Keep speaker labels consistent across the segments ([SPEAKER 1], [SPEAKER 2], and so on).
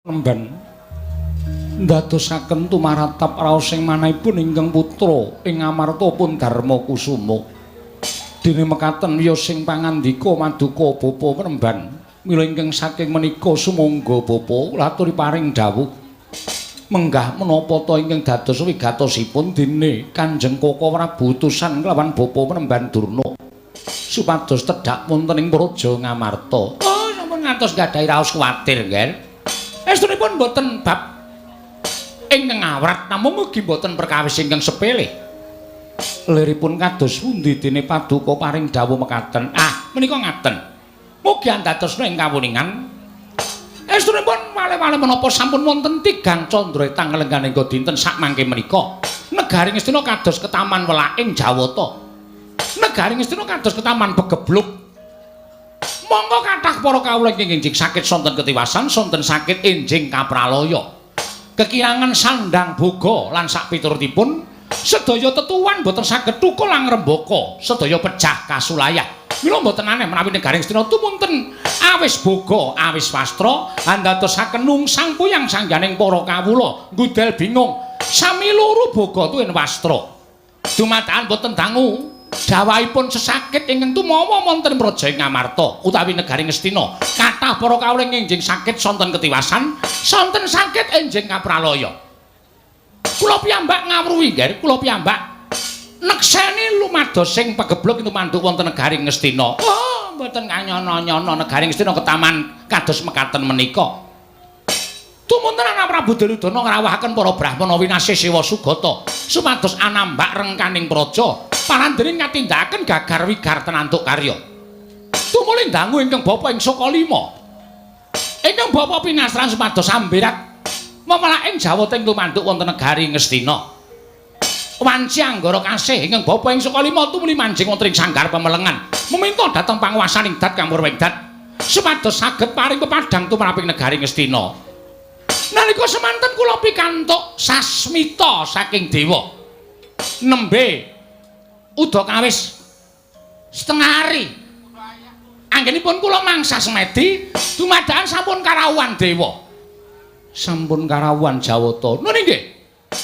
[SPEAKER 1] Nemban ndadosaken tumaratap raos ing manahipun ingkang putra ing Amarta pun Darma Kusuma. Dene mekaten wiyos sing pangandika maduka bapa Mremban. Mila ingkang saking menika sumangga bapa laturi paring dawuh menggah menapa ta ingkang dados wigatosipun dene Kanjeng Koko Prabu utusan kelawan bapa Mremban Durna supados tedhak wonten ing Praja Ngamarta. Oh, sampun ngantos gadhahi raos kuwatir, Ngger. Estunipun mboten bab ingkang awrat namung mugi mboten perkawis ingkang sepele. Liripun kados pundi dene paduka paring dawuh mekaten? Ah, menika ngaten. Mugi andadosna ing kawuningan. Estunipun wale-wale menapa sampun wonten tigang candra etang lengganing dinten sakmangke menika. Negari Ngastina kados ketaman welaking Jawata. Negari Ngastina kados ketaman pegebluk. Monggo kathah para kawula ingkang enjing sakit sonten ketiwasan, sonten sakit enjing kapralaya. Kekirangan sandang boga lan sakpiturutipun sedaya tetuwan boten saged thukul lan ngrembaka, sedaya pejah kasulayah. Mila mboten aneh menawi negari Ngastina tumunten awis boga, awis wastra andadosaken nungsang puyang sangganing para kawula, nggudel bingung. Sami luru boga tuwin wastra. Dumadakan boten dangu dawahipun sesakit ingkang tumawa wonten Praja Ngamarta utawi negari Ngastina. Kathah para kawula enjing sakit sonten ketiwasan, sonten sakit enjing kapralaya. Kula piyambak ngawruhi, Ngger, kula piyambak nekseni lumados sing pegebluk tumanduk wonten negari Ngastina. Oh, mboten kanyono-nyono negari Ngastina ketaman kados mekaten menika. Tumunten anak Prabu Duryudana ngrawuhaken para brahmana winasih Siwa Sugata supados anambak rengkaning praja parandene ngatindakaken gagar wigar tenantuk karya. Tumuli dangu ingkang bapa ing Sukalima. Ingkang bapa pinastran supados amberat memelaking Jawata ing tumanduk wonten negari Ngastina. Wanci Anggara kasih ingkang bapa ing Sukalima tumuli manjing wonten ing sanggar pemelengan meminta dhateng panguwasaning dat Kamurwing Dat supados saged paring pepadhang tumraping negari Ngastina. Nalika semanten kula pikantuk sasmita saking dewa. Nembe udakawis setengah hari. Anggenipun kula mangsa semedi dumadakan sampun karawuhan dewa. Sampun karawuhan Jawata. Nun nggih.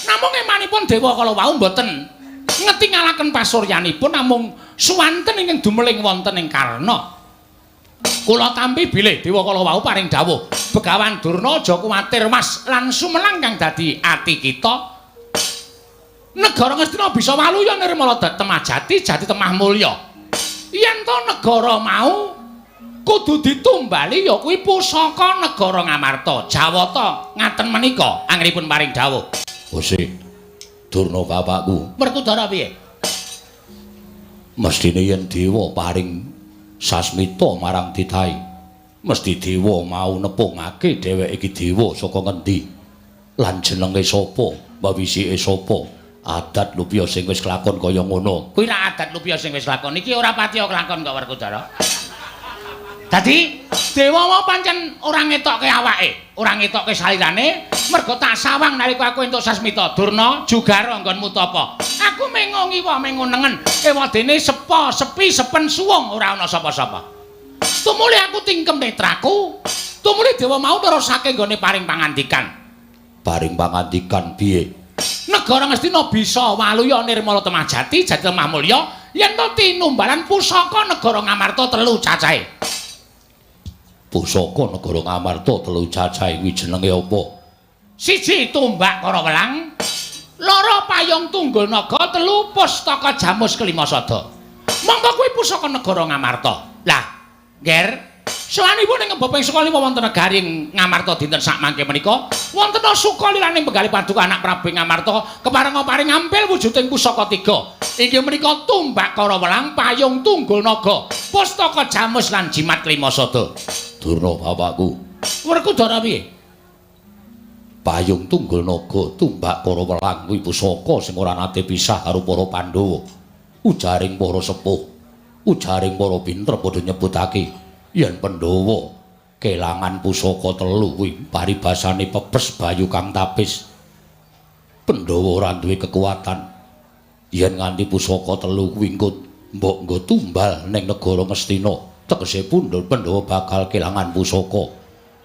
[SPEAKER 1] Namung emanipun dewa kala wau mboten ngetingalaken pasuryanipun namung suwanten ingkang dumeling wonten ing Karna. Kula tampi bilih dewa kala wau paring dawuh, Begawan Durna aja kuwatir Mas lan sumelang kang dadi ati kita. Negara Ngastina bisa waluya nirmala temah jati jati temah mulya. Yen to negara mau kudu ditumbali ya kuwi pusaka negara Ngamarta, Jawata ngaten menika anggenipun paring dawuh.
[SPEAKER 2] Gusti Durna bapakku,
[SPEAKER 1] Werkudara piye?
[SPEAKER 2] Mestine yen dewa paring sasmita marang titahe, mesti dewa mau nepungake dheweke iki dewa saka ngendi lan jenenge sapa, wawisike sapa, adat lupia sing wis kelakon kaya ngono.
[SPEAKER 1] Kuwi ra adat lupia sing wis lakon iki ora patiya kelakon kok Werkudara. Dadi dewa mau pancen ora ngetokke awake, ora ngetokke salirane, mergo tak sawang nalika aku entuk sasmita Durna jugara nggonmu tapa. Aku mengo ngiwa mengo nengen, ewadene sepo, sepi, sepen suwung ora ana sapa-sapa. Tumuli aku tingkem netraku, tumuli dewa mau nerusake nggone paring pangandikan.
[SPEAKER 2] Paring pangandikan piye?
[SPEAKER 1] Negara Ngastina bisa waluya nirmala temah jati, jati temah mulya, yen to tinumbalan pusaka negara Ngamarta telu cacahe.
[SPEAKER 2] Pusaka negara Ngamarta telu cacahe kuwi jenenge apa?
[SPEAKER 1] Siji tumbak Karawelang, loro payung tunggul naga, telu pustaka jamus kelima sada. Monggo kuwi pusaka negara Ngamarta. Lah, Ngger, sawanipun ing bapa ing Sukalima wonten negari Ngamarta dinten sakmangke menika, wonten sukaliraning penggalih paduka anak Prabu Ngamarta keparenga paring ampil wujuding pusaka tiga. Inggih menika tumbak Karawelang, payung tunggul naga, pustaka jamus lan jimat kelima sada.
[SPEAKER 2] Durna bapakku.
[SPEAKER 1] Werkudara piye?
[SPEAKER 2] Payung tunggul naga, tumbak Karawelang kuwi pusaka sing ora nate pisah karo para Pandhawa. Ujaring para sepuh, ujaring para pinter padha nyebutake yen Pandhawa kelangan pusaka telu kuwi paribasane pepes bayu kang tapis. Pandhawa ora duwe kekuatan yen nganti pusaka telu kuwi engko mbok nggo tumbal ning negara Ngastina, tegese pundhul Pandhawa bakal kelangan pusaka.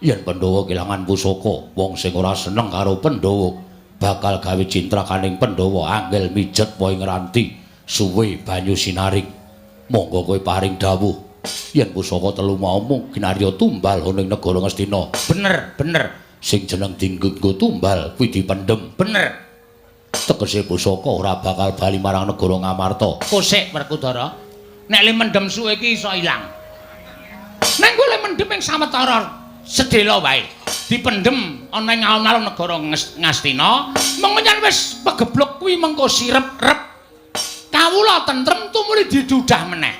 [SPEAKER 2] Yen Pandhawa kelangan pusaka, wong sing ora seneng karo Pandhawa bakal gawe cintrakaning Pandhawa angel mijet wae ngranti suwe banyu sinaring. Monggo kowe paring dawuh yen pusaka telu mau mung ginarya tumbal ana ing negara Ngastina.
[SPEAKER 1] Bener, bener.
[SPEAKER 2] Sing jeneng dinggo tumbal kuwi dipendhem.
[SPEAKER 1] Bener.
[SPEAKER 2] Tegese pusaka ora bakal bali marang negara Ngamarta.
[SPEAKER 1] Kosek Werkudara. Nek le mendhem suwe iki iso ilang. Nek kowe le mendhem ing sawetara sedhela wae, dipendhem ana ing alun-alun negara Ngastina, mengko yen wis pegebluk kuwi mengko sirep-rep. Kawula tentrem tumuli didudah meneh.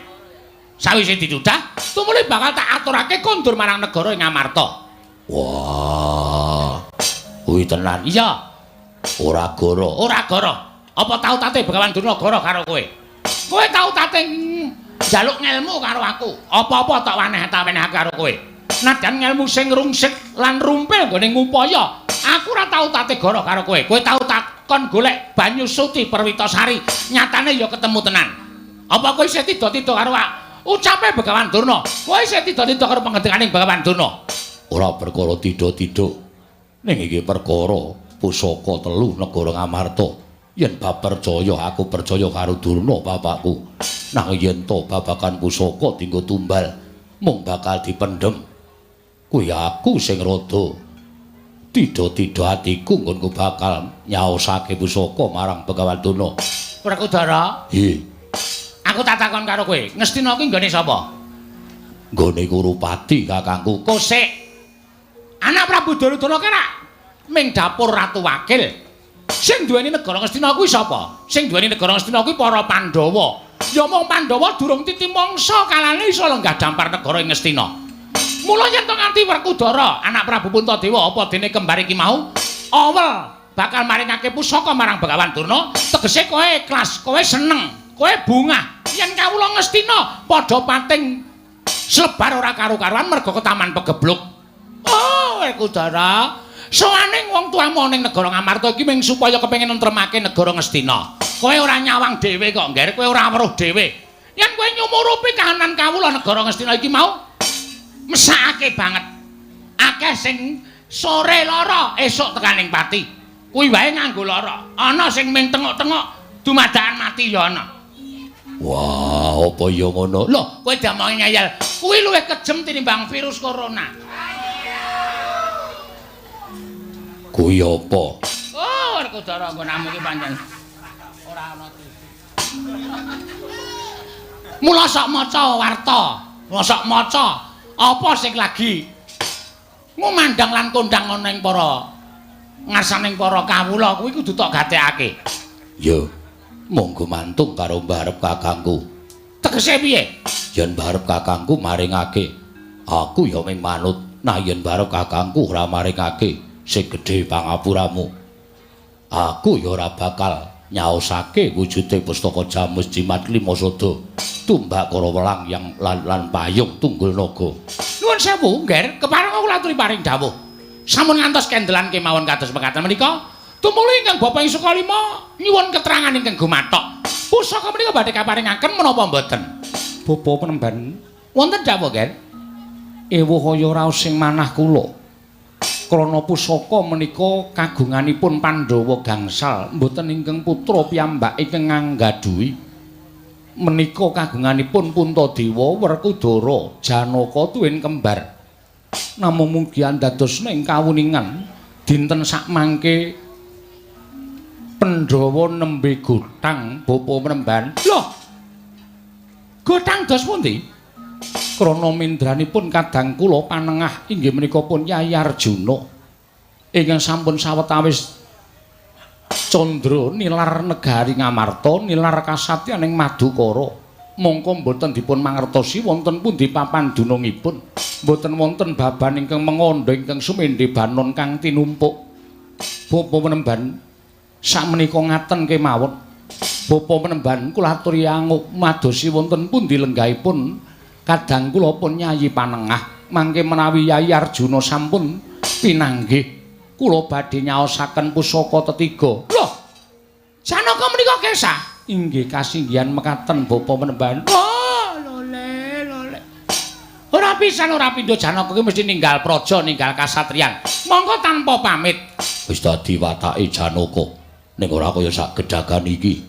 [SPEAKER 1] Sawise didudah, tumuli bakal tak aturake kondur marang negara ing Ngamarta.
[SPEAKER 2] Wah. Kuwi tenan.
[SPEAKER 1] Iya.
[SPEAKER 2] Ora goro.
[SPEAKER 1] Ora goro. Apa tau tate Begawan Durna goro karo kowe? Kowe tau tate njaluk ngelmu karo aku. Apa-apa tak waneh-tawenehake karo kowe. Najan ngelmu sing rungsik lan rumpil nggone ngupaya, aku ora tau tate goro karo kowe. Kowe tau takon golek banyu suci Perwitasari, nyatane ya ketemu tenan. Apa kowe isih tida-tida karo ucape Begawan Durna? Kowe isih tida-tida karo pangendikaning Begawan Durna?
[SPEAKER 2] Ora perkara tida-tida. Ning iki perkara pusaka telu negara Ngamarta. Yen bab percaya, aku percaya karo Durna bapakku. Nanging yen to babagan pusaka dinggo tumbal mung bakal dipendhem. Kuwi aku sing rada tida-tida atiku nggonku bakal nyaosake pusaka marang Begawan Durna.
[SPEAKER 1] Werkudara,
[SPEAKER 2] Hi,
[SPEAKER 1] aku tak takon karo kowe. Ngastina kuwi nggone sapa?
[SPEAKER 2] Nggone Kurupati kakangku.
[SPEAKER 1] Kosek. Anak Prabu Duryudana ki rak ming dapur Ratu Wakil. Sing duweni negara Ngastina kuwi sapa? Sing duweni negara Ngastina kuwi para Pandhawa. Ya mung Pandhawa durung titi mangsa kalane iso lenggah dampar negara ing Ngastina. Mula yen to nganti Werkudara, anak Prabu Puntadewa apa dene kembar iki mau awel bakal maringake pusaka marang Begawan Durna, tegese kowe ikhlas, kowe seneng, kowe bungah. Yen kawula Ngastina padha pating slebar ora karu-karuan merga ketaman pegebluk. Oh, Werkudara, sowane wong tuamu ning negara Ngamarta iki mung supaya kepengin nentremake negara Ngastina. Kowe ora nyawang dhewe kok, Ngger, kowe ora weruh dhewe. Yen kowe nyumurupi kahanan kawula negara Ngastina iki mau mesakake banget. Akeh sing sore lara, esuk tekaning pati. Kuwi wae nganggo lara. Ana sing ming tengok-tengok dumadakan mati ya ana.
[SPEAKER 2] Wah, apa ya ngono?
[SPEAKER 1] Loh, kowe diomongi ngeyel. Kuwi luwih kejem tinimbang virus corona.
[SPEAKER 2] Kuwi apa?
[SPEAKER 1] Oh, Werkudara nggonamu iki pancen ora ana titik. Mula sok maca warta, mula sok maca apa sing lagi ngumandhang lan kondang ana ing para ngarsaning para kawula kuwi kudu tok gatekake.
[SPEAKER 2] Ya, monggo mantung karo mbarep kakangku.
[SPEAKER 1] Tegese piye?
[SPEAKER 2] Yen mbarep kakangku maringake, aku ya ming manut. Nah, yen mbarep kakangku ora maringake sing gedhe pangapuramu, aku ya ora bakal nyaosake wujude pustaka Jamus Jimat Lima Sada, tumbak karo welang yang lan payung tunggul naga.
[SPEAKER 1] Nuwun sewu, Ngger, kepareng kula aturi paring dawuh. Sampun ngantos kendelan kemawon kados mekaten menika, tumuli ingkang Bapak ing Sukalima nyuwun keterangan ingkang gumathok. Pusaka menika badhe kaparingaken menapa mboten?
[SPEAKER 3] Bapa Penemban,
[SPEAKER 1] Wonten dawuh, Ngger.
[SPEAKER 3] Ewuh kaya raos sing manah kula. Krana pusaka menika kagunganipun Pandhawa gangsal, mboten ingkang putra piyambak ingkang nganggadhuhi. Menika kagunganipun Puntadewa, Werkudara, Janaka tuwin kembar. Namung mugi andadosna ing kawuningan dinten sakmangke Pandhawa nembe gothang Bapa Penemban.
[SPEAKER 1] Loh. Gothang dos pundi?
[SPEAKER 3] Krana mindranipun kadang kula panengah inggih menika pun Yayi Arjuna ingkang sampun sawetawis candra nilar negari Ngamarta, nilar kasatyan ing Madukara. Mongko mboten dipun mangertosi wonten pundi papan dunungipun. Mboten wonten baban ingkang mengandha ingkang sumendhe banon kang tinumpuk. Bapa Penemban sakmenika ngaten kemawon. Bapa Penemban kula aturi angup madosi wonten pundi lenggahipun kadang kula pun Yayi Panengah. Mangke menawi Yayi Arjuna sampun pinanggih, kula badhe nyaosaken pusaka tetiga.
[SPEAKER 1] Loh. Janaka menika kesah.
[SPEAKER 3] Inggih kasinggihan mekaten Bapa Penemban.
[SPEAKER 1] Oh, lole, lole. Ora Pisan ora pindho Janaka ki mesti ninggal praja, ninggal kasatriyan. Monggo tanpa pamit.
[SPEAKER 2] Wis dadi watake Janaka. Ning ora kaya sak gedagan iki.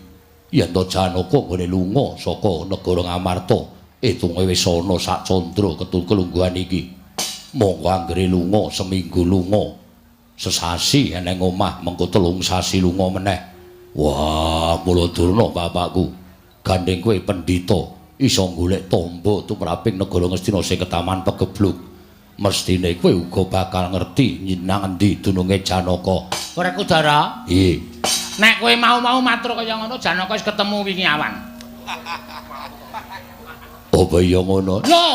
[SPEAKER 2] Yen to Janaka nggone lunga saka negara Ngamarta, etunge wis ana sak candra ketul kelungguhan iki. Monggo anggere lunga seminggu lunga, sesasi eneng omah, mengko 3 sasi lunga meneh. Wah, mula Durna bapakku, gandeng kowe pendhita iso golek tombo tumraping negara Ngastina sing ketaman pegebluk. Mestine kowe uga bakal ngerti nang endi dununge Janaka.
[SPEAKER 1] Werkudara?
[SPEAKER 2] Iya.
[SPEAKER 1] Nek kowe mau-mau matur kaya ngono, Janaka wis ketemu wingi awan.
[SPEAKER 2] Apa iya ngono?
[SPEAKER 1] Lho,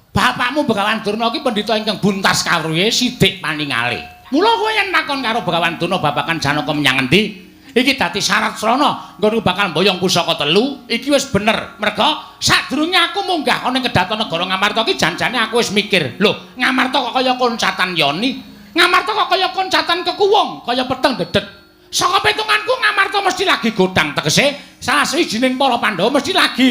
[SPEAKER 1] bapakmu Begawan Durna ki pendhita ingkang buntas kawruhe sidik paningale. Mula kowe yen takon karo Begawan Durna babagan Janaka menyang endi, iki dadi syarat srana nggonku bakal mboyong pusaka 3, iki wis bener. Merga sadurunge aku munggah ana ing kedaton negara Ngamarta ki janjane aku wis mikir, lho, Ngamarta kok kaya koncatan yoni, Ngamarta kok kaya koncatan kekuwung, kaya peteng dedet. Saka pitunganku Ngamarta mesti lagi godhang, tegese salah sawijining para Pandhawa mesti lagi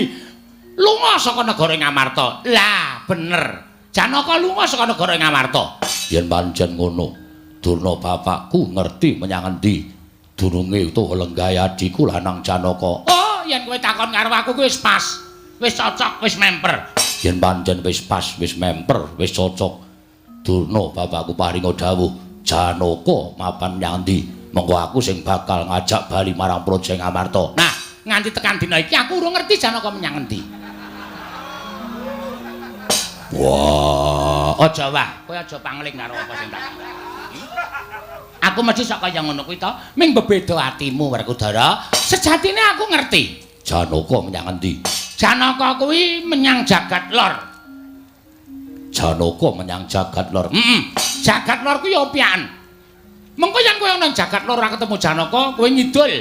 [SPEAKER 1] lunga saka negara Ngamarta. Lah, bener. Janaka lunga saka negara Ngamarta.
[SPEAKER 2] Yen pancen ngono, Durna bapakku ngerti menyang endi dununge utawa lenggahe adhiku lanang Janaka.
[SPEAKER 1] Oh, yen kowe takon karo aku kuwi wis pas, wis cocok, wis memper.
[SPEAKER 2] Yen pancen wis pas, wis memper, wis cocok, Durna bapakku paringa dawuh, Janaka mapan menyang endi, mengko aku sing bakal ngajak bali marang Praja Ngamarta.
[SPEAKER 1] Nah, nganti tekan dina iki aku urung ngerti Janaka menyang endi.
[SPEAKER 2] Wah,
[SPEAKER 1] aja wah, kowe aja pangling karo apa sing tak. Aku mesti sok kaya ngono kuwi to, ming bebeda atimu Werkudara. Sejatine aku ngerti.
[SPEAKER 2] Janaka menyang endi?
[SPEAKER 1] Janaka kuwi menyang jagat lor.
[SPEAKER 2] Janaka menyang jagat lor.
[SPEAKER 1] Heeh. Jagat lor kuwi opian. Mengko yen kowe ana jagat lor ora ketemu Janaka, kowe ngidul.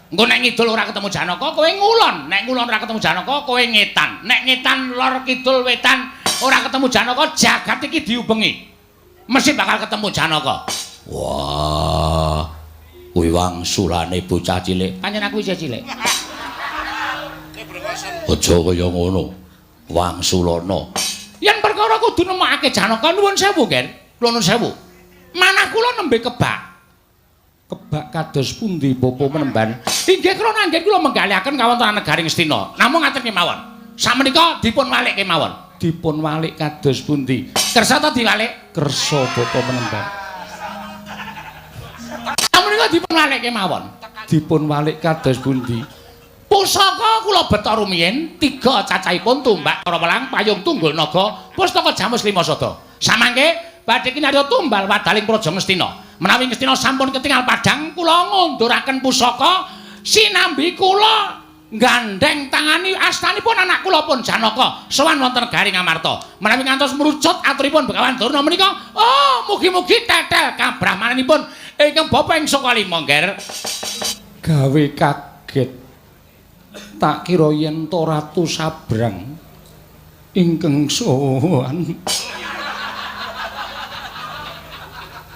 [SPEAKER 1] Engko nek ngidul ora ketemu Janaka, kowe ngulon. Nek ngulon ora ketemu Janaka, kowe ngetan. Nek ngetan lor kidul wetan ora ketemu Janaka, jagat iki diubengi. Mesti bakal ketemu Janaka.
[SPEAKER 2] Wah, kuwi wangsulane bocah cilik.
[SPEAKER 1] Pancen aku isih cilik.
[SPEAKER 2] Aja kaya ngono. Wangsulana.
[SPEAKER 1] Yen perkara kudu nemokake Janaka, nuwun sewu, Gen. Kula nuwun sewu. Manah kula nembe kebak. Kebak kados pundi Bapa Menemban? Inggih krana anggen kula menggalihaken kawontenan negari Ngastina. Namung ngaten kemawon. Sakmenika dipun walik kemawon. Dipun walik kados pundi? Kersa ta diwalik? Kersa Bapa Menemban. Sakmenika dipun walik kemawon. Dipun walik kados pundi? Pusaka kula beta rumiyin 3 cacahipun tumbak Karawelang payung tunggul naga pustaka jamus 5 sada. Samangke badhe kinarya tumbal wadaling Praja Ngastina. Menawi Ngastina sampun ketingal padhang kula ngunduraken pusaka sinambi kula gandheng tangani astanipun anak kula pun Janaka sowan wonten negari Ngamarta. Menawi ngantos mrucut aturipun Begawan Durna menika, oh mugi-mugi tetel kabrahmananipun ingkang bapa ing saka lima, Ngger. Gawe kaget. Tak kira yen to Ratu Sabrang ingkang sowan.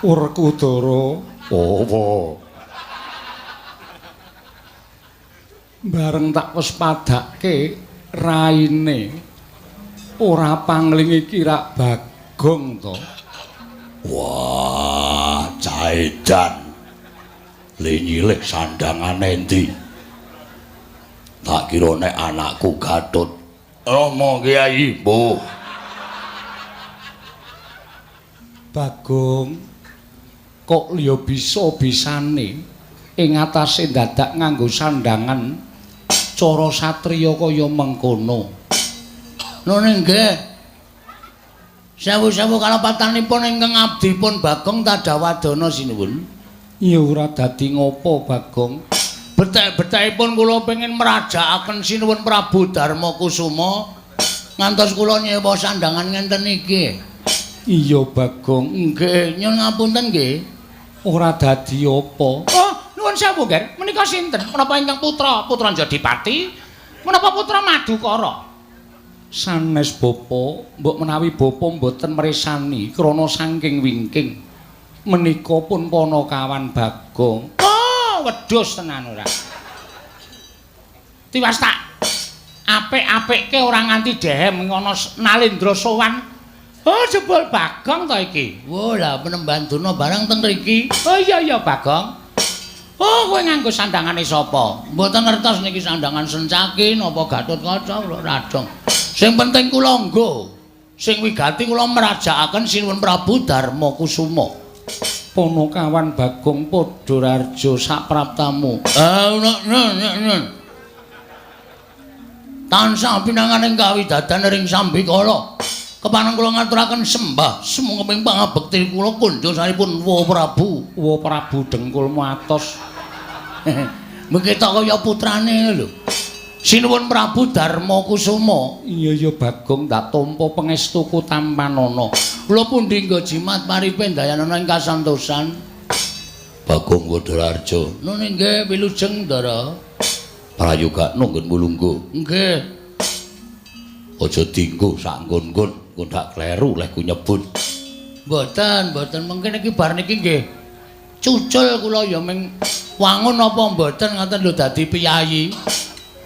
[SPEAKER 1] Werkudara,
[SPEAKER 2] apa?
[SPEAKER 1] Bareng tak wes padake raine ora pangling iki rak Bagong to.
[SPEAKER 2] Wah, caedan. Le nyilih sandangane endi? Tak kira nek anakku Gatot. Rama Kyai, mbuh.
[SPEAKER 1] Bagong kok liya bisa-bisane ing atase dadak nganggo sandangan cara satriya kaya mengkono.
[SPEAKER 2] Nun nggih. Sewu-sewu kalepatanipun ingkang abdipun Bagong Tadawadana sinuwun.
[SPEAKER 1] Ya ora dadi ngopo Bagong.
[SPEAKER 2] Betek-betekipun kula pengin mrajakaken sinuwun Prabu Darma Kusuma ngantos kula nyewa sandangan ngenten iki.
[SPEAKER 1] Iya Bagong.
[SPEAKER 2] Nggih, nyuwun ngapunten nggih.
[SPEAKER 1] Ora dadi apa. Oh, nuwun sewu, Nger. Menika sinten? Menapa ingkang putra, putra Jodipati? Menapa putra Madukara? Sanes bapa, mbok menawi bapa mboten mresani krana saking wingking. Menika pun panakawan Bagong. Oh, wedhus tenan ora. Tiwas tak Apik-apikke ora nganti dehem ngono Nalendra sowan. Oh, jebul Bagong to iki.
[SPEAKER 2] Wah, lah Penemban Durna barang teng mriki.
[SPEAKER 1] Oh iya iya Bagong. Oh, kowe nganggo sandangane sapa?
[SPEAKER 2] Mboten ngertos niki sandangan Sencaki napa Gatotkaca kula radong. Sing penting kula nggo. Sing wigati kula mrajakaken Sinuwun Prabu Darma Kusuma.
[SPEAKER 1] Ponokawan Bagong Padhararja sapraptamu.
[SPEAKER 2] Ah, nek. Tansah pinanganing kawidadan ring sambikala. Kepareng kula ngaturaken sembah sumangga pangabekti kula kunjunganipun Wa Prabu.
[SPEAKER 1] Wa Prabu dengkulmu atos.
[SPEAKER 2] Mengke tok kaya putrane lho. Sinuwun Prabu Darma Kusuma.
[SPEAKER 1] Iya iya Bagong, tak tampa pangestuku tampanana.
[SPEAKER 2] Kula pundi nggo jimat paripe ndayanana ing kasantosan. Bagong Padhararja. Nun inggih wilujeng Ndara. Prayogakno nggon mulungguh. Nggih. Aja dinggo sak nggon-nggon, engko ndak kleru leh ku nyebut. Mboten, mboten mungkin iki bar niki nggih. Cucul kula ya ming wangun apa mboten ngoten lho dadi piyayi.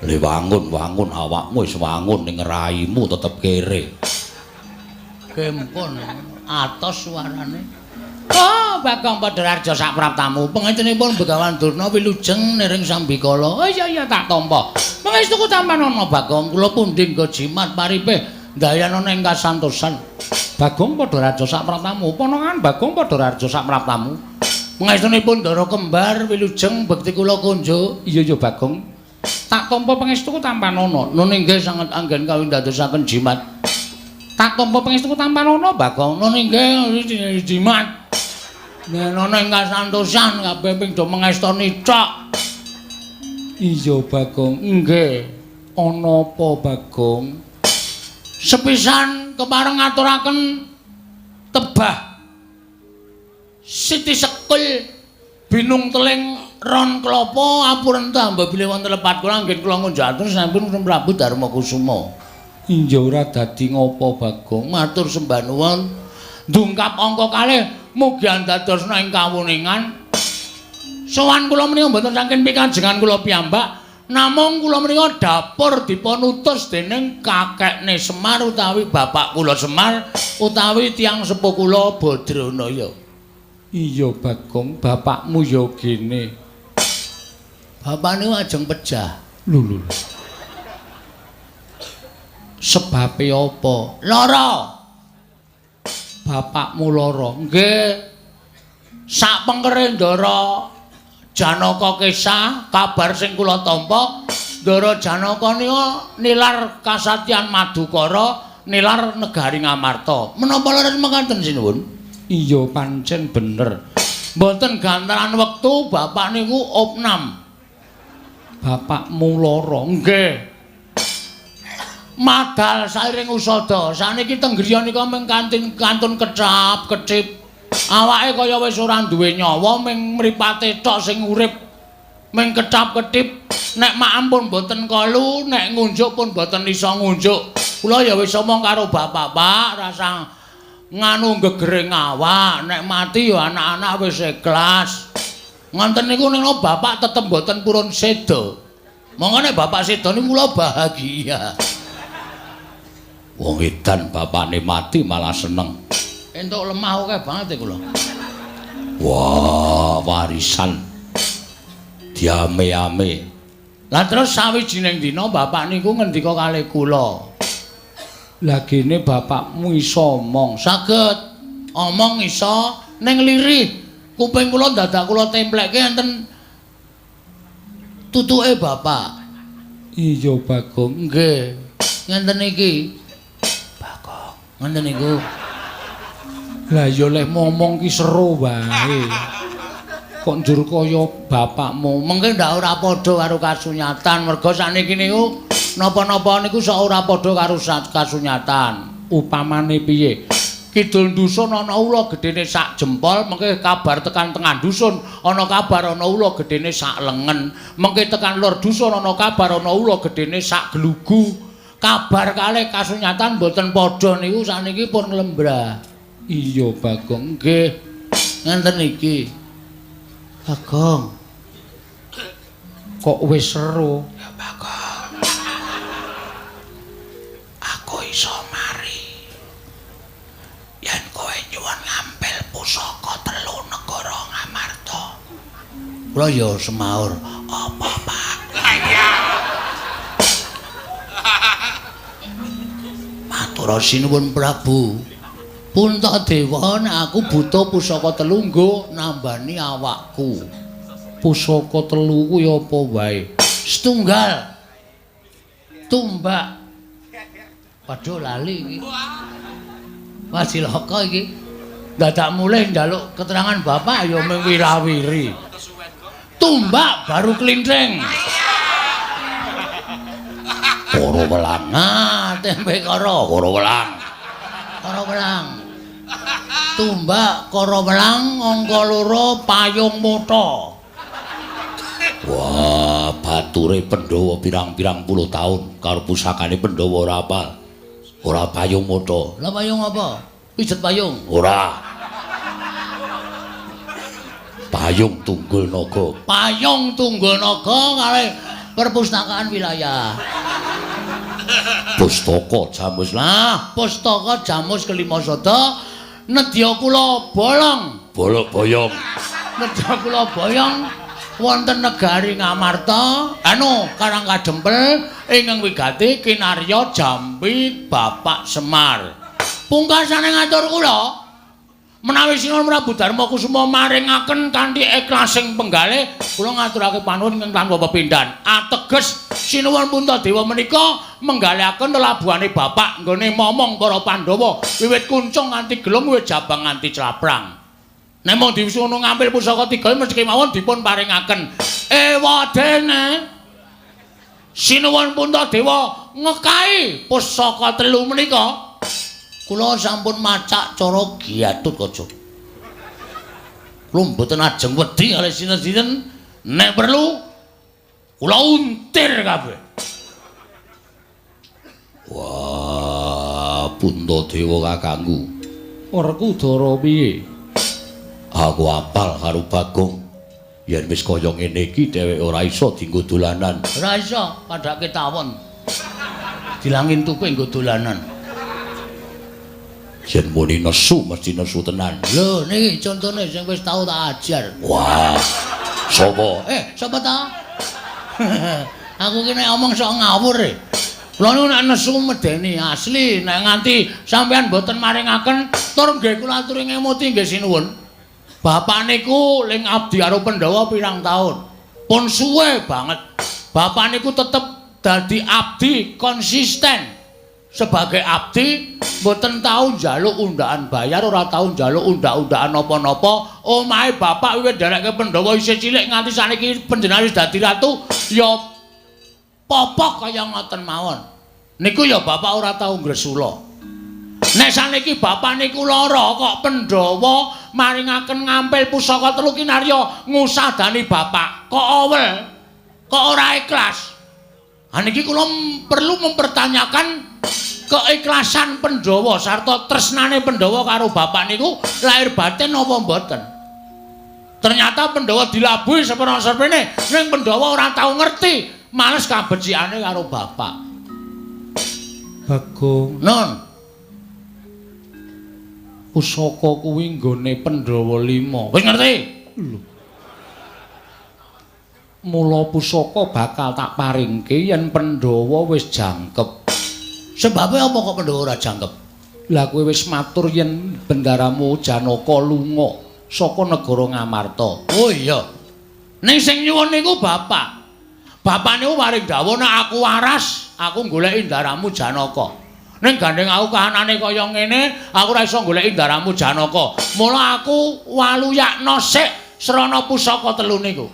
[SPEAKER 2] Le wangun-wangun awakmu wis wangun ning raimu tetep kere. Gempon atos suarane.
[SPEAKER 1] Oh, Bagong Padhararja sapraptamu.
[SPEAKER 2] Pangestenipun Begawan Durna wilujeng niring sambikala.
[SPEAKER 1] Oh iya iya tak tampa. Pangestuku tampanana
[SPEAKER 2] Bagong, kula pundi nggo jimat paripe ndayanana ing kasantosan.
[SPEAKER 1] Bagong Padhararja sapraptamu. Ponokan Bagong Padhararja sapraptamu.
[SPEAKER 2] Pangestunipun Ndara Kembar wilujeng bekti kula kunjuk.
[SPEAKER 1] Iya iya Bagong. Tak tampa pangestuku tampanana.
[SPEAKER 2] Nun inggih sanget anggen kawindadosaken jimat.
[SPEAKER 1] Tak tampa pangestuku tampanana Bagong.
[SPEAKER 2] Nun inggih jimat. Nenono ing kasantosan kabeh ping do mengestoni tok.
[SPEAKER 1] Iya Bagong.
[SPEAKER 2] Nggih.
[SPEAKER 1] Ana apa Bagong?
[SPEAKER 2] Sepisan kepareng ngaturaken tebah Siti Sekul binung teling ron klapa apurenta mbah bilih wonten lepat kula anggen kula ngunjukaken sampun Prabu Darma Kusuma.
[SPEAKER 1] Iya ora dadi ngopo Bagong?
[SPEAKER 2] Matur sembah nuwun. Ndungkap angka kalih mugi andadosna ing kawuningan. Sowan kula menika mboten saking pikajengan kula piyambak, namung kula menika dapur dipun utus dening kakekne Semar utawi bapak kula Semar utawi tiyang sepuh kula Badranaya.
[SPEAKER 1] Iya Bagong, bapakmu ya gene.
[SPEAKER 2] Bapakne ajeng pejah.
[SPEAKER 1] Lho lho. Sebabe apa?
[SPEAKER 2] Lara.
[SPEAKER 1] Bapakmu lara.
[SPEAKER 2] Nggih. Sak pengkere Ndara Janaka kesah, kabar sing kula tampa, Ndara Janaka nika nilar kasatyan Madukara, nilar negari Ngamarta. Menapa leres mekaten sinuwun?
[SPEAKER 1] Iya pancen bener.
[SPEAKER 2] Mboten gantaran wektu bapak niku opnam.
[SPEAKER 1] Bapakmu lara.
[SPEAKER 2] Nggih. Madal sairing usada. Saniki teng griya nika mung kantun kecap, kecip. Awake kaya wis ora duwe nyawa, ming mripate tok sing urip. Ming kecap-ketip. Nek maem pun mboten kolu, nek ngunjuk pun mboten iso ngunjuk. Kula ya wis omong karo bapak, Pak, rasa nganu gegere awak, nek mati ya anak-anak wis ikhlas. Ngonten niku ning bapak tetep mboten purun seda. Monggo nek bapak seda niku kula bahagia. Wong edan bapakne mati malah seneng. Entuk lemah akeh banget kula. Wah, warisan diame-ame. Lah terus sawijining dina bapak niku ngendika kalih kula.
[SPEAKER 1] Lah gene bapakmu iso omong.
[SPEAKER 2] Saged omong iso ning lirih. Kuping kula dadak kula templekke enten tutuke bapak.
[SPEAKER 1] Iya Bagong.
[SPEAKER 2] Nggih. Ngenten iki. Bagong, ngenten niku.
[SPEAKER 1] Lah ya leh momong ki seru wae. Kok njur kaya bapakmu.
[SPEAKER 2] Mengke ndak ora padha karo kasunyatan. Merga sakniki niku napa-napa niku sok ora padha karo kasunyatan.
[SPEAKER 1] Upamane piye?
[SPEAKER 2] Kidul dusun ana ula gedene sak jempol, mengke kabar tekan tengah dusun ana kabar ana ula gedene sak lengen, mengke tekan lor dusun ana kabar ana ula gedene sak glugu. Kabar kalih kasunyatan mboten padha niku sakniki pun lembrah.
[SPEAKER 1] Iya Bagong.
[SPEAKER 2] Nggih. Ngenten iki. Bagong.
[SPEAKER 1] Kok wis seru?
[SPEAKER 2] Ya Bagong. Kula ya semaur. Apa, Pak? Matur sinuwun Prabu. Puntadewa nek aku butuh pusaka telu nggo nambani awakku.
[SPEAKER 1] Pusaka telu kuwi apa wae?
[SPEAKER 2] Setunggal. Tumbak. Waduh lali iki. Wah cilaka iki. Dadak mulih njaluk keterangan bapak ya mung wirawiri. Tumbak baru klinthing. Koro welang. Ah, tempe koro, koro welang. Koro welang. Tumbak koro welang angka 2 payung mata. Wah, bature Pandhawa pirang-pirang puluh taun karo pusakane Pandhawa ora apal. Ora payung mata. Lah payung apa? Pijet payung? Ora. Payung Tunggul Naga. Payung Tunggul Naga kalih perpustakaan wilayah. Pustaka Jamus. Lah, pustaka Jamus kelima sada nedya kula bolong. Bolok boyong. Nedya kula boyong wonten negari Ngamarta, anu Karang Kadempel ingkang wigati kinarya Jambi Bapak Semar. Pungkasane ngatur kula menawi Sinuwun Prabu Darma Kusuma maringaken kanthi ikhlasing penggalih kula ngaturake panuwun ingkang tanpa pepindhan. Ateges Sinuwun Puntadewa menika menggalihaken lelabuhane bapak nggone momong para Pandhawa wiwit kuncung nganti gelung wiwit jabang nganti claprang. Nek mung diwisuno ngampil pusaka tiga mesti kemawon dipun paringaken. Ewadene Sinuwun Puntadewa ngekai pusaka telu menika. Kula sampun macak cara Gatotkaca. Kula mboten ajeng wedi kalih sinten-sinten, nek perlu kula untir kabeh. Wah, Puntadewa kakangku.
[SPEAKER 1] Werkudara piye?
[SPEAKER 2] Aku apal karo Bagong. Yen wis kaya ngene iki dheweke ora iso dienggo dolanan. Ora iso, padhake tawon. Dilangin tuku nggo dolanan. Yen muni nesu mesti nesu tenan. Lho niki contone sing wis tau tak ajar. Wah. Sapa? Sapa ta? Aku ki nek omong sok ngawur e. Kula niku nek nesu medeni asli, nek nganti sampean mboten maringaken tur nggih kula aturi ngemuti nggih sinuwun. Bapak niku ling abdi karo Pandhawa pirang taun. Pun suwe banget. Bapak niku tetep dadi abdi konsisten. Sebagai abdi mboten tau njaluk undaan bayar, ora tau njaluk undak-undakan napa-napa. Omahe bapak wiwit nderekke Pandhawa isih cilik nganti saniki panjenengan wis dadi ratu ya popok kaya ngoten mawon. Niku ya bapak ora tau ngresula. Nek saniki bapak niku lara kok Pandhawa maringaken ngampil pusaka telu kinarya ngusadani bapak kok awel, kok ora ikhlas. Ha niki kula perlu mempertanyakan keikhlasan Pandhawa sarta tresnane Pandhawa karo bapak niku lahir batin apa mboten. Ternyata Pandhawa dilabuhi seprana-seprene ning Pandhawa ora tau ngerti, males kabecikane karo bapak.
[SPEAKER 1] Bagong,
[SPEAKER 2] Non,
[SPEAKER 1] pusaka kuwi nggone Pandhawa 5.
[SPEAKER 2] Wis ngerti?
[SPEAKER 1] Lho. Mula pusaka bakal tak paringke yen Pandhawa wis jangkep.
[SPEAKER 2] Sebabe apa kok Pandhawa ora jangkep?
[SPEAKER 1] Lah kowe wis matur yen bendaramu Janaka lunga saka negara Ngamarta.
[SPEAKER 2] Oh iya. Ning sing nyuwun niku bapak. Bapak niku paring dawuh nek aku waras, aku goleki ndaramu Janaka. Ning gandeng aku kahanane kaya ngene, aku ora iso goleki ndaramu Janaka. Mula aku waluyakna sik srana pusaka telu niku.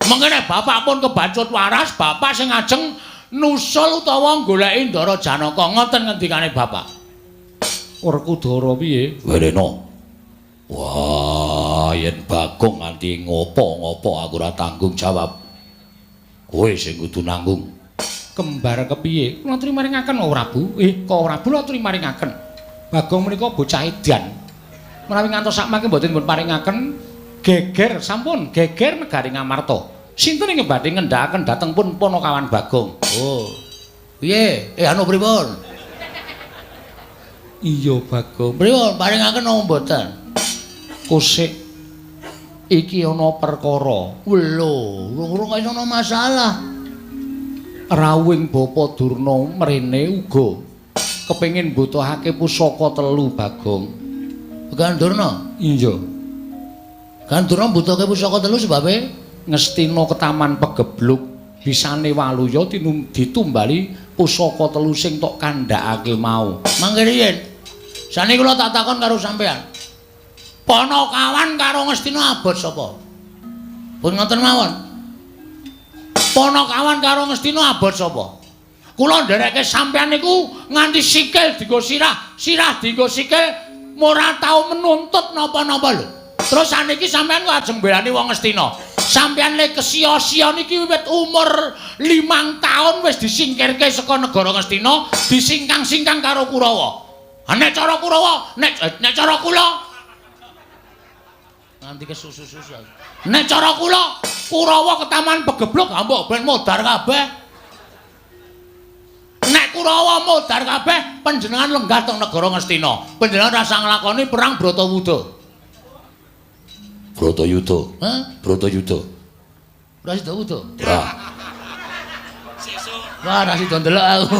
[SPEAKER 2] Mengke nek bapak pun kebacut waras, bapak sing ajeng nusul utawa goleki Ndara Janaka. Ngoten ngendikane bapak.
[SPEAKER 1] Werkudara piye?
[SPEAKER 2] Werena. Wah, yen Bagong nganti ngopo-ngopo aku ora tanggung jawab. Kowe sing kudu nanggung.
[SPEAKER 1] Kembar kepiye? Kula aturi maringaken oh Prabu. Kok Prabu kula aturi maringaken. Bagong menika bocah edan. Menawi ngantos sakmangke mboten dipun paringaken geger sampun geger negari Ngamarta. Sinten ingkang badhe ngendhakaken dhateng pun Panakawan Bagong?
[SPEAKER 2] Oh. Piye? Anu pripun?
[SPEAKER 1] Iya Bagong.
[SPEAKER 2] Pripun paringaken napa mboten?
[SPEAKER 1] Kosik Iki ana perkara.
[SPEAKER 2] Lho, urung kok ana masalah.
[SPEAKER 1] Rawuhing Bapa Durna mrene uga kepengin mbutuhake pusaka telu, Bagong.
[SPEAKER 2] Begawan Durna?
[SPEAKER 1] Iya.
[SPEAKER 2] Begawan Durna mbutuhake pusaka telu sebabe
[SPEAKER 1] Ngastina ketaman pegebluk bisane waluya ditumbali pusaka telu sing tok kandhakake mau.
[SPEAKER 2] Mangke riyin. Sane kula tak takon karo sampean. Panakawan karo Ngastina abot sapa? Pun ngoten mawon. Panakawan karo Ngastina abot sapa? Kula nderekke sampean niku nganti sikil dienggo sirah, sirah dienggo sikil, ora tau menuntut napa-napa lho. Terus saniki sampean kok ajeng mbelani wong Ngastina. Sampean le kesia-sia niki wiwit umur 5 taun wis disingkirke saka negara Ngastina, disingkang-singkang karo Kurawa. Ha nek cara Kurawa, nek cara kula nganti kesusu-susu.
[SPEAKER 1] Nek cara kula, Kurawa ketaman pegebluk mbok ben modar kabeh. Nek Kurawa modar kabeh, panjenengan lenggah teng negara Ngastina. Panjenengan rasa nglakoni perang Bratawuda.
[SPEAKER 2] Bratayuda.
[SPEAKER 1] Hah?
[SPEAKER 2] Bratayuda. Ora sida wuda. Ora.
[SPEAKER 1] Wah, ora sida ndelok aku.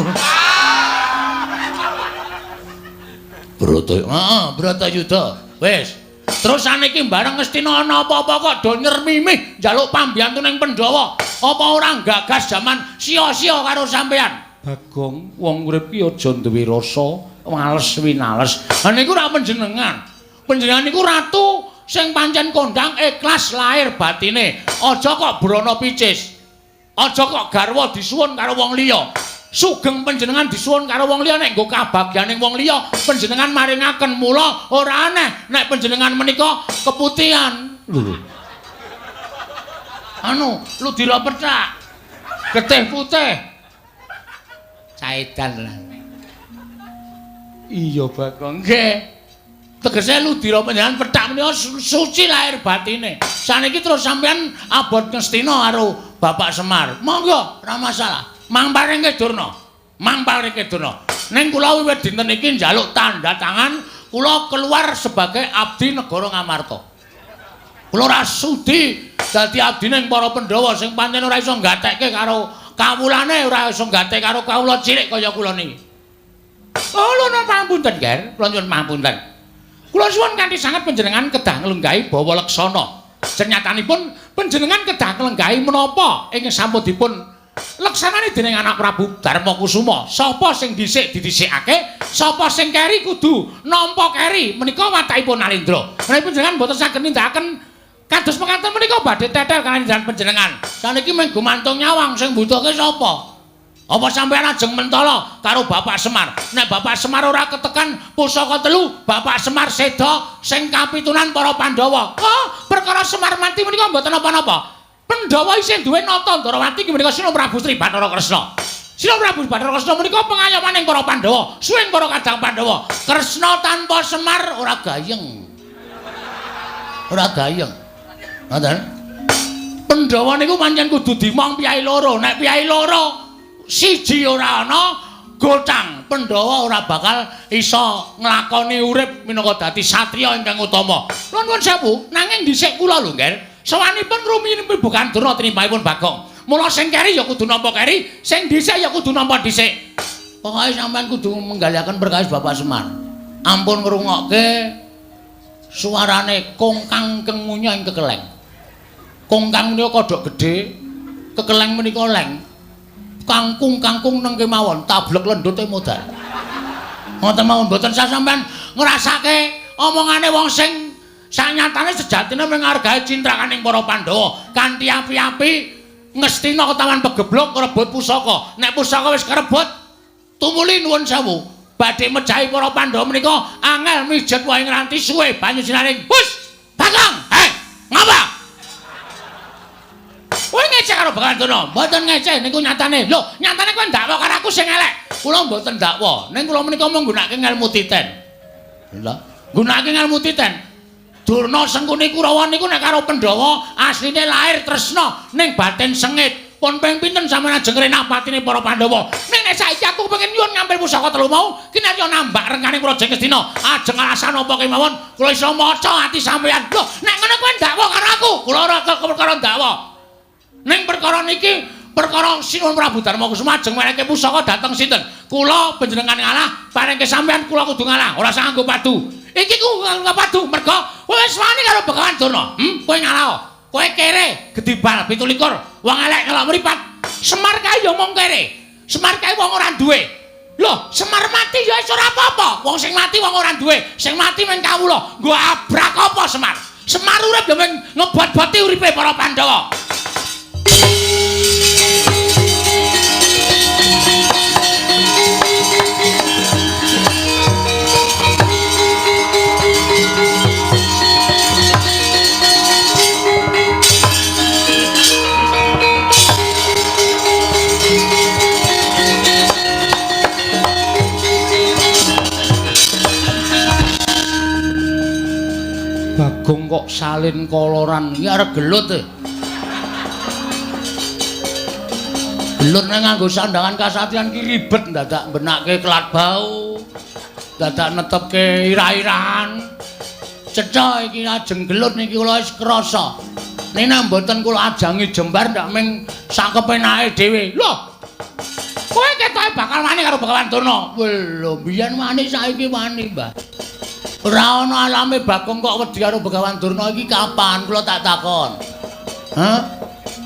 [SPEAKER 2] Brata.
[SPEAKER 1] Heeh, Bratayuda. Wis. Terus saniki bareng Ngastina ana apa-apa kok do nyermimih njaluk pambiyantu ning Pandhawa. Apa ora gagas jaman sia-sia karo sampean? Bagong, wong urip ki aja duwe rasa wales winales. Ha niku ora panjenengan. Panjenengan niku ratu sing pancen kondang ikhlas lahir batine. Aja kok brana picis. Aja kok garwa disuwun karo wong liya. Sugeng panjenengan disuwun karo wong liya nek nggo kabagyaning wong liya, panjenengan maringaken mula ora aneh nek panjenengan menika keputihan. Lho. Anu, ludira pethak. Getih putih. Caedan lah. Iya, Bagong. Nggih. Tegese ludira panjenengan pethak menika suci lahir batine. Saniki terus sampean abot Ngastina karo Bapak Semar. Monggo, ora masalah. Mang paringke Durna. Mang paringke Durna. Ning kula wiwit dinten iki njaluk tanda tangan, kula keluar sebagai abdi negara Ngamarta. Kula ora sudi dadi abdine para Pandhawa sing pancen ora iso nggatekke karo kawulane, ora iso nggatekke karo kawula cilik kaya kula niki. Oh, lho pangapunten, Ger. Kula nyuwun pangapunten. Kula suwun kanthi sanget panjenengan kedah nglenggahi bawa leksana. Senyatanipun panjenengan kedah nglenggahi menapa ing sampun dipun leksanane dening anak Prabu Darmakusuma. Sapa sing dhisik didhisikake, sapa sing keri kudu nampa keri. Menika watakipun Nalendra. Menawi panjenengan mboten saged nindakaken kados mekaten menika badhe tetel kaliyan panjenengan. Saniki mung gumantung nyawang sing mbutuhke sapa? Apa sampeyan ajeng mentala karo Bapak Semar? Nek Bapak Semar ora ketekan pusaka telu, Bapak Semar seda sing kapitunan para Pandhawa. Oh, perkara Semar mati menika mboten napa-napa. Pandhawa isih duwe Nata Ndrawati inggih menika Sina Prabu Sri Bathara Kresna. Sina Prabu Bathara Kresna menika pengayomaning para Pandhawa, suwing para kadang Pandhawa. Kresna tanpa Semar ora gayeng. Ora gayeng. Ngoten. Pandhawa niku pancen kudu dimong piyai loro. Nek piyai loro siji ora ana, gocang Pandhawa ora bakal iso nglakoni urip minangka dadi satriya ingkang utama. Nuwun sewu, nanging dhisik kula lho, Nger. Sawanipun rumiyin bukan Durna tinimbangipun Bagong. Mula sing keri ya kudu nampa keri, sing dhisik ya kudu nampa dhisik.
[SPEAKER 2] Pokoke sampean kudu menggaliaken perkawis Bapak Semar. Ampun ngrungokke suarane kongkang kengunya ing kekeleng.
[SPEAKER 1] Kongkang menika kodhok gedhe, kekeleng menika leng. Kangkung-kangkung neng kemawon, tablek lendute modal.
[SPEAKER 2] Ngoten mawon mboten sah sampean ngrasake omongane wong sing sanyatane sejatine menghargai cintrakaning para Pandhawa kanthi api-api Ngastina ketawan pegeblok ngrebut pusaka. Nek pusaka wis kerebut, tumuli nuwun sewu badhe mejahi para Pandhawa menika angel mijet wae ngranti suwe banyu sinaring. Bus, Bagong, heh, ngapa? Kowe ngecek karo Begawan Durna? Mboten ngecek niku nyatane. Lho, nyatane kowe ndakwa karo aku sing elek. Kula mboten ndakwa. Ning kula menika mung nggunakake ngelmu titen. Lha, nggunakake ngelmu titen. Durna Sengkuni Kurawa niku nek karo Pandhawa asline lahir tresna ning batin sengit. Pun ping pinten sampeyan ajeng ngrenah patine para Pandhawa. Ning nek saiki aku pengen nyuwun ngambil pusaka telu mau, kinarya nambak rengkaning Praja Ngastina. Ajeng alasan apa kemawon kula iso maca ati sampeyan. Lho, nek ngono kowe ndakwa karo aku.
[SPEAKER 1] aku, kula ora perkara ndakwa. Ning perkara niki perkara Sinuwun Prabu Darma Kusuma ajeng menehi pusaka dhateng sinten? Kula panjenengan ngalah, parengke sampean kula kudu ngalah, ora usah nganggo padu. Iki ku nganggo padu mergo kowe wis wani karo Begawan Durna. Kowe ngalah. Kowe kere gedibal 27, wong elek ngelok mripat. Semar kae ya mung kere. Semar kae wong ora duwe. Lho, Semar mati ya wis ora apa-apa. Wong sing mati wong ora duwe, sing mati mung kawula. Nggo abrak apa Semar? Semar urip ya mung ngebot-boti uripe para Pandhawa. Bagong kok salin koloran iki arep gelut e. Gelut nek nganggo sandangan kasatriyan ki ribet dadak benake kelat bau. Dadak netepke ira-irahan. Cetha iki ajeng gelut niki kula wis krasa. Nek nek mboten kula ajangi jembar ndak ming sakepenake dhewe. Lho. Kowe ketoke bakal wani karo Begawan Durna. Lho, biyen wani saiki wani, Mbah. Ora ana alame Bagong kok wedi karo Begawan Durna iki kapan kula tak takon. Hah?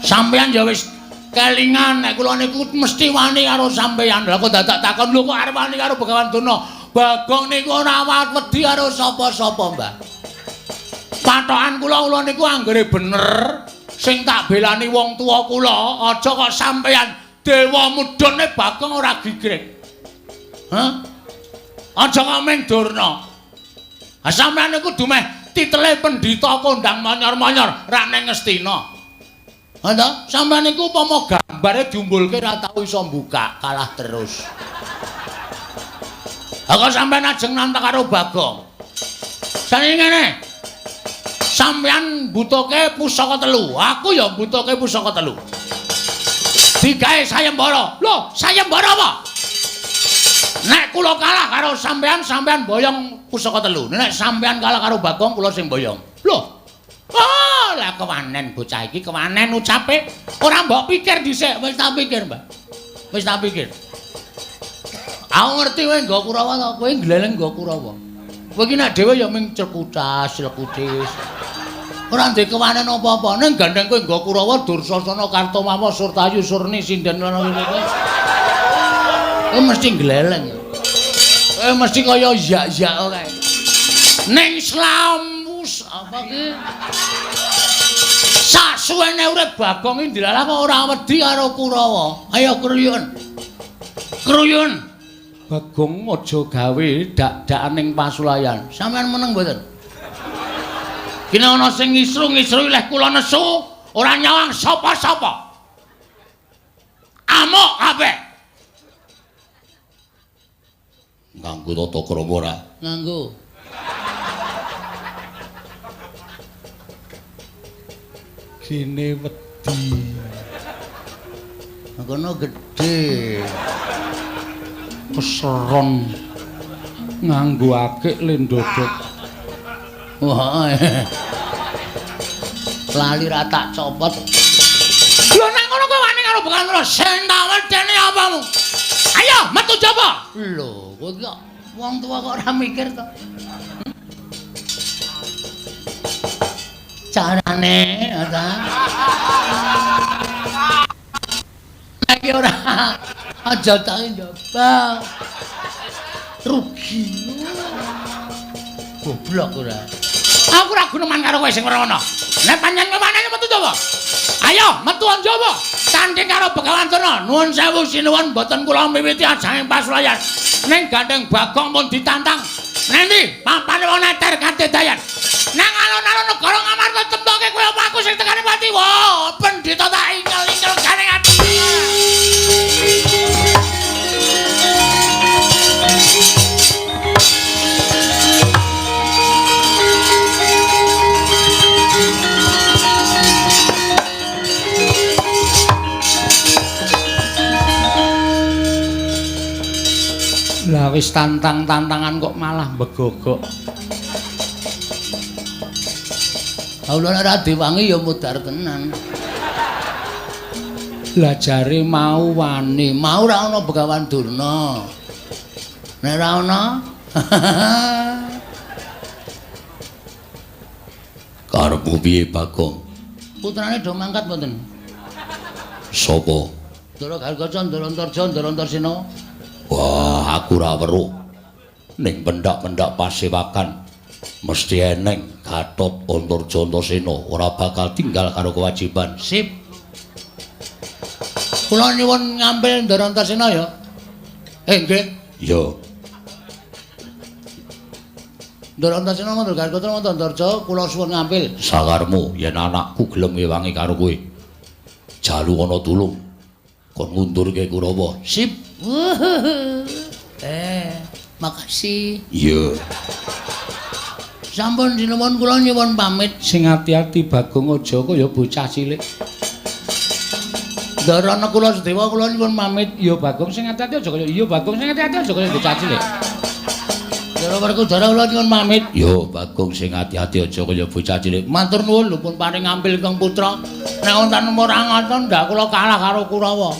[SPEAKER 1] Sampeyan ya wis kelingan nek kula niku mesti wani karo sampeyan. Lah kok dadak takon lho kok arep wani karo Begawan Durna? Bagong niku ora wedi karo sapa-sapa, Mbah. Patokan kula kula niku anggere bener sing tak belani wong tuwa kula, aja kok sampeyan dewa mudhune Bagong ora gigrik. Hah? Aja kok ming Durna. Ha sampeyan niku dumeh titele pendhita kondang monyor-monyor rak ning Ngastina. Ha ta? Sampeyan niku upama gambare diumbulke ora tau iso mbuka, kalah terus. Ha kok sampeyan ajeng nantang karo Bagong. Saniki ngene. Sampeyan mbutuhke pusaka telu, aku ya mbutuhke pusaka telu. Digawe sayembara. Lho, sayembara apa? Nek kula kalah karo sampeyan, sampeyan boyong pusaka telu. Nek sampeyan kalah karo Bagong, kula sing boyong. Lho. Oh, lah kewanen bocah iki, kewanen ucape. Ora mbok pikir dhisik, wis tak pikir, Mbah. Wis tak pikir. Aku ngerti kowe nggo Kurawa to, kowe gleleng nggo Kurawa. Kowe iki nek dhewe ya ming cekutas, clekutis. Ora ndek kewanen apa-apa. Ning gandeng kowe nggo Kurawa, Dursasana, Kartomawa, Surtayu, Surni, Sinden lan ngene. Kowe mesti gleleng. Kowe mesti kaya yak-yak kae. Ning slamus apa ki? Sasuwene urip Bagong iki ndilalah kok ora wedi karo Kurawa. Ayo kruyun. Kruyun. Bagong aja gawe dak-dakan ning pasulayan. Sampeyan meneng mboten? Kene ana sing ngisru-ngisru leh kula nesu, ora nyawang sapa-sapa. Amuk kabeh.
[SPEAKER 2] Nganggo tata krama ora?
[SPEAKER 1] Nganggo.
[SPEAKER 3] Gene wedi.
[SPEAKER 1] Kono gedhe.
[SPEAKER 3] Keseron nganggo akik le ndodok.
[SPEAKER 1] Wah. Lali ra tak copot. Lho nang ngono kowe wani karo Begawan Durna, sing tak wedeni apamu? Ayo metu jaba. Lho, kowe kok wong tua kok ora mikir to? Carane ta. Iki ora aja tak njaba. Rugi. Goblok ora. Aku ora guneman karo kowe sing ora ana. Nek pancen kewanane metu jaba. Ayo metu njaba. Tanding karo Begawan Durna. Nuwun sewu sinuwun mboten kula miwiti ajanging pasulayan. Ning gandeng Bagong pun ditantang. Nendi papane wong neter kadedayan. Nang alun-alun negara Ngamarta temtoke kowe apa aku sing tekane pati. Wah, pendhita tak ingel-ingel gandeng ati.
[SPEAKER 3] Lah wis tantang-tantangan kok malah begogok.
[SPEAKER 4] Kula nek ora diwangi ya mudhar tenan.
[SPEAKER 1] Lah jare mau
[SPEAKER 4] wani, mau ora ana Begawan Durna. Nek ora ana
[SPEAKER 2] karepmu piye Bagong?
[SPEAKER 4] Putrane do mangkat mboten?
[SPEAKER 2] Sapa?
[SPEAKER 4] Ndara Gargaca, Ndara Antarja, Ndara Antarsena.
[SPEAKER 2] Wah, aku ora weruh. Ning pendak-pendak pasewakan mesti eneng Gatot Antarja Antasena ora bakal tinggal karo kewajiban.
[SPEAKER 4] Sip. Kula nyuwun ngambil Ndara Antarsena ya. Nggih.
[SPEAKER 2] Ya.
[SPEAKER 4] Ndara Antarsena Ndara Gargaca Ndara Antarja kula suwun ngambil.
[SPEAKER 2] Sakarmu yen anakku gelem ngewangi karo kowe. Jalu ana tulung. Kon ngundurke Kurawa.
[SPEAKER 4] Sip. Makasih.
[SPEAKER 2] Iya.
[SPEAKER 4] Sampun sinuwun kula nyuwun pamit.
[SPEAKER 1] Sing ati-ati Bagong aja kaya bocah cilik.
[SPEAKER 4] Ndara Nakula Sadewa kula nyuwun pamit.
[SPEAKER 1] Iya Bagong sing ati-ati aja kaya iya Bagong sing ati-ati aja kaya bocah cilik.
[SPEAKER 4] Ndara Werkudara kula nyuwun pamit.
[SPEAKER 2] Yo Bagong sing ati-ati aja kaya bocah cilik.
[SPEAKER 4] Matur nuwun lho pun paring ngambil Kang Putra. Nek wonten ora ngoten ndak kula kalah karo Kurawa.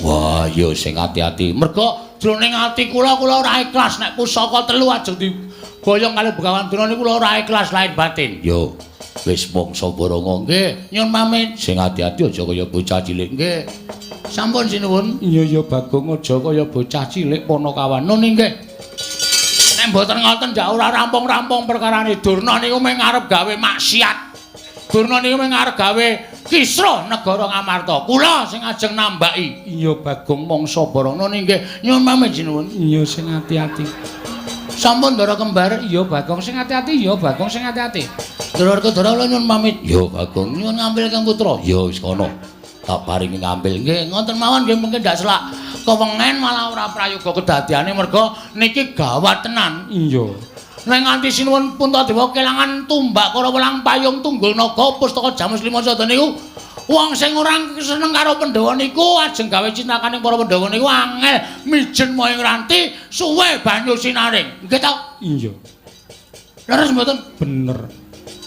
[SPEAKER 2] Wah, yo sing ati-ati.
[SPEAKER 4] Mergo jroning ati kula kula ora ikhlas nek pusaka telu ajeng diboyong kali Begawan Durna niku kula ora ikhlas lahir batin.
[SPEAKER 2] Yo, wis mangsa borongo.
[SPEAKER 4] Nggih, nyuwun pamit.
[SPEAKER 2] Sing ati-ati aja kaya bocah cilik.
[SPEAKER 4] Nggih. Sampun sinuwun.
[SPEAKER 1] Iya ya Bagong aja kaya bocah cilik Panakawan.
[SPEAKER 4] Nun nggih. Nek mboten ngoten ndak ora rampung-rampung perkarane. Durna niku mung arep gawe maksiat. Durna niku mung arep gawe kisruh negara Ngamarta. Kula sing ajeng nambaki.
[SPEAKER 1] Iya Bagong mangsa
[SPEAKER 4] barang. Nun nggih, nyuwun pamit sinuwun.
[SPEAKER 1] Iya sing ati-ati.
[SPEAKER 4] Sampun Ndara kembar.
[SPEAKER 1] Iya Bagong sing ati-ati. Iya Bagong sing ati-ati.
[SPEAKER 4] Ndara Werkudara kula nyuwun pamit.
[SPEAKER 2] Iya Bagong
[SPEAKER 4] nyuwun ngambil Kang Putra.
[SPEAKER 2] Iya wis kono. Tak paringi ngambil.
[SPEAKER 4] Nggih, ngoten mawon nggih mungkin ndak selak kewengen malah ora prayoga kedadiane merga niki gawat tenan.
[SPEAKER 1] Iya.
[SPEAKER 4] Nek nganti sinuwun Puntadewa kelangan tumbak Kara welang payung tunggul naga pustaka Jamus Lima Sada niku wong sing ora seneng karo Pandhawa niku ajeng gawe cintakane para Pandhawa niku angel mijen moyong ranti suwe banyu sinaring. Nggih ta?
[SPEAKER 1] Iya.
[SPEAKER 4] Leres mboten?
[SPEAKER 1] Bener.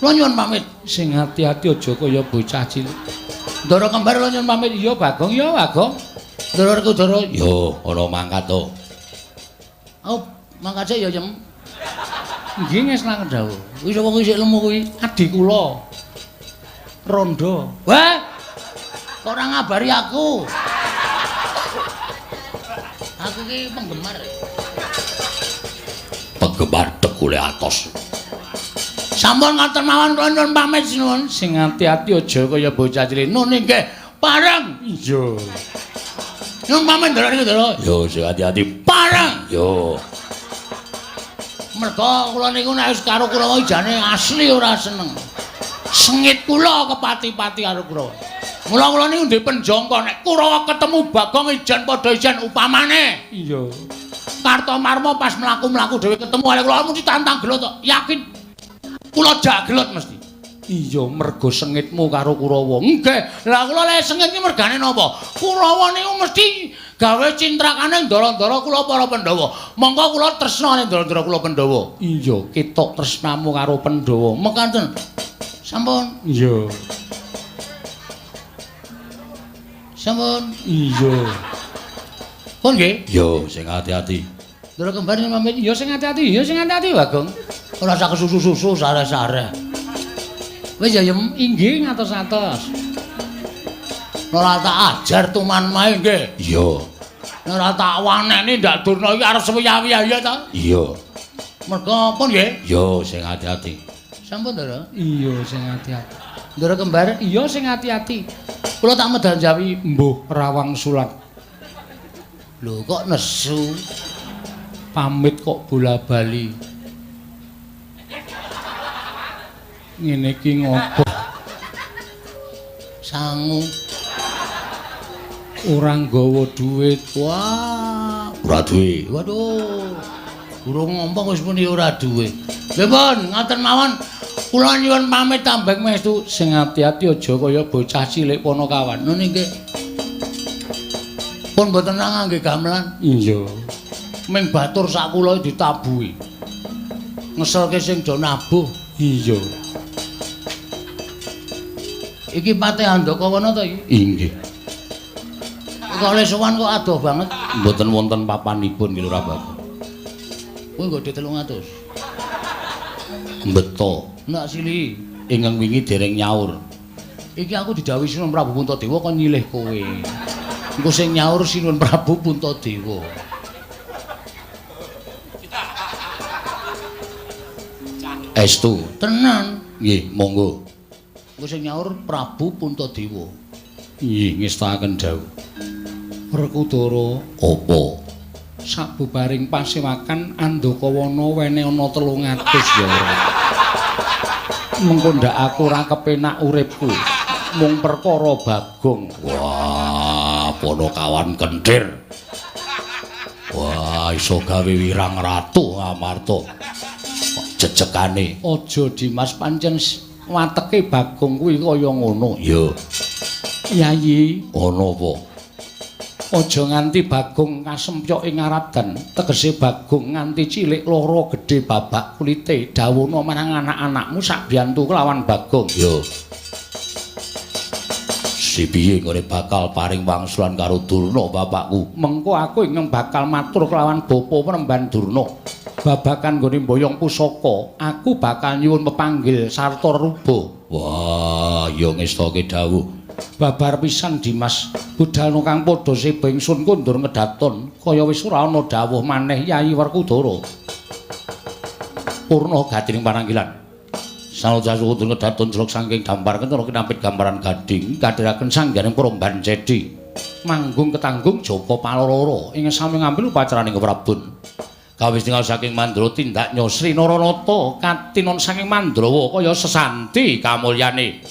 [SPEAKER 4] Kula nyuwun pamit.
[SPEAKER 1] Sing ati-ati aja kaya bocah cilik.
[SPEAKER 4] Ndara kembar kula nyuwun pamit.
[SPEAKER 1] Iya Bagong, iya Bagong.
[SPEAKER 4] Ndara Werkudara.
[SPEAKER 2] Yo, ana mangkat to.
[SPEAKER 4] Oh, mangkat sik ya, Yem.
[SPEAKER 1] Nggih ngesnaken dawuh.
[SPEAKER 4] Kuwi sapa kuwi sik lemu kuwi?
[SPEAKER 1] Adi kula. Rondo.
[SPEAKER 4] Wah. Kok ora ngabari aku? Aku ki penggemar.
[SPEAKER 2] Penggemar tekule atos.
[SPEAKER 4] Sampun ngoten mawon kula nyuwun pamit sinuwun.
[SPEAKER 1] Sing ati-ati aja kaya bocah cilik.
[SPEAKER 4] Nun nggih, pareng.
[SPEAKER 1] Iya.
[SPEAKER 4] Nyuwun pamit Ndara Werkudara.
[SPEAKER 2] Yo sing ati-ati
[SPEAKER 4] pareng.
[SPEAKER 2] Yo.
[SPEAKER 4] Merga kula niku nek wis karo Kurawa jane asli ora seneng. Sengit kula kepati-pati karo Kurawa. Mula kula niku ndek penjangka nek Kurawa ketemu Bagong ijen padha ijen upamane.
[SPEAKER 1] Iya.
[SPEAKER 4] Kartomarma pas mlaku-mlaku dhewe ketemu kali kula mesti tantang gelut tok. Yakin. Kula jak gelut mesti.
[SPEAKER 1] Iya, mergo sengitmu karo Kurawa.
[SPEAKER 4] Nggih. Lah kula lek sengit iki mergane napa? Kurawa niku mesti gawe cintrakane ndara-ndara kula para Pandhawa. Monggo kula tresna ning ndara-ndara kula Pandhawa.
[SPEAKER 1] Iya, ketok tresnamu karo Pandhawa.
[SPEAKER 4] Mekaten. Sampun.
[SPEAKER 1] Iya.
[SPEAKER 4] Sampun.
[SPEAKER 1] Iya.
[SPEAKER 4] Pun nggih?
[SPEAKER 2] Yo, sing ati-ati.
[SPEAKER 4] Ndara kembar nyuwun pamit.
[SPEAKER 1] Iya sing ati-ati, iya sing ati-ati Bagong.
[SPEAKER 4] Ora usah kesusu-susu sare-sare. Wis ya Yem,
[SPEAKER 1] inggih ngatos-atos.
[SPEAKER 4] Ora tak ajar tuman mae nggih.
[SPEAKER 2] Iya.
[SPEAKER 4] Ora tak waneni ndak Durna iki arep suwiya-wiya ya ta?
[SPEAKER 2] Iya.
[SPEAKER 4] Merga pun nggih?
[SPEAKER 2] Yo sing ati-ati.
[SPEAKER 4] Sampun Ndara?
[SPEAKER 1] Iya sing ati-ati.
[SPEAKER 4] Ndara kembar?
[SPEAKER 1] Iya sing ati-ati.
[SPEAKER 4] Kula tak medal jawi
[SPEAKER 1] mbuh rawang sulat.
[SPEAKER 4] Lho kok nesu?
[SPEAKER 1] Pamit kok bola-bali. Ngene iki ngopo?
[SPEAKER 4] Sangu.
[SPEAKER 1] Ora nggawa dhuwit.
[SPEAKER 4] Wah,
[SPEAKER 2] ora duwe.
[SPEAKER 4] Waduh. Durung ngomong wis muni ora duwe. Lha pun ngoten mawon. Kula nyuwun pamit tambeng mestu.
[SPEAKER 1] Sing ati-ati aja kaya bocah cilik Panakawan.
[SPEAKER 4] Nun nggih. Pun mboten ngangge gamelan.
[SPEAKER 1] Iya.
[SPEAKER 4] Ming batur sak kula ditabuhi. Ngeselke sing do nabuh.
[SPEAKER 1] Iya.
[SPEAKER 4] Iki Patih Andakawana to iki?
[SPEAKER 1] Inggih.
[SPEAKER 4] Kok le sowan kok adoh banget.
[SPEAKER 1] Mboten wonten papanipun Ki Lurah Bagong.
[SPEAKER 4] Kuwi nggo 300.
[SPEAKER 1] Beto.
[SPEAKER 4] Nak sili
[SPEAKER 1] ingkang wingi dereng nyaur.
[SPEAKER 4] Iki aku didhawuhi Sinuwun Prabu Puntadewa kon nyilih kowe. Engko sing nyaur Sinuwun Prabu Puntadewa.
[SPEAKER 1] Estu.
[SPEAKER 4] Tenan.
[SPEAKER 1] Nggih, monggo.
[SPEAKER 4] Engko sing nyaur Prabu Puntadewa.
[SPEAKER 1] Nggih, ngestakaken dawuh.
[SPEAKER 3] Werkudara,
[SPEAKER 1] apa?
[SPEAKER 3] Sabubaring pasewakan Andakawana wene ana 300 ya ora. Mengko ndak aku ora kepenak uripku. Mung perkara Bagong.
[SPEAKER 1] Wah, Ponokawan kenthir. Wah, iso gawe wirang ratu Ngamarta. Jejekane
[SPEAKER 3] aja Dimas, pancen wateke Bagong kuwi kaya ngono.
[SPEAKER 1] Ya.
[SPEAKER 3] Yayi,
[SPEAKER 1] ana apa?
[SPEAKER 3] Aja nganti Bagong kasempyok ing aradan, tegese Bagong nganti cilik lara gedhe babak kulite. Dawuhna marang anak-anakmu sak biyantu kelawan Bagong.
[SPEAKER 1] Ya. Si piye nggone bakal paring wangsulan karo Durna bapakku?
[SPEAKER 3] Mengko aku ingkang bakal matur kelawan Bapa Premban Durna. Babagan nggone mboyong pusaka, aku bakal nyuwun pepanggil sarta ruba.
[SPEAKER 1] Wah, ya ngestake dawuh.
[SPEAKER 3] Babar pisan Dimas, budalno kang padha seba ingsun kondur ngedaton, kaya wis ora ana dawuh maneh Yayi Werkudara.
[SPEAKER 1] Purna gatining pananggilan. Sanoja suwun ngedaton jelok saking dampar kentara kinampit gambaran gading kadhiraken sangganing Promban Cedi.
[SPEAKER 3] Manggung ketanggung Jaka Palororo ing sami ngambil upacaraning Prabun.
[SPEAKER 1] Kawis tinggal saking Mandra tindak
[SPEAKER 3] Nyosri Naranata katinon saking Mandrawa kaya sesanti kamulyane.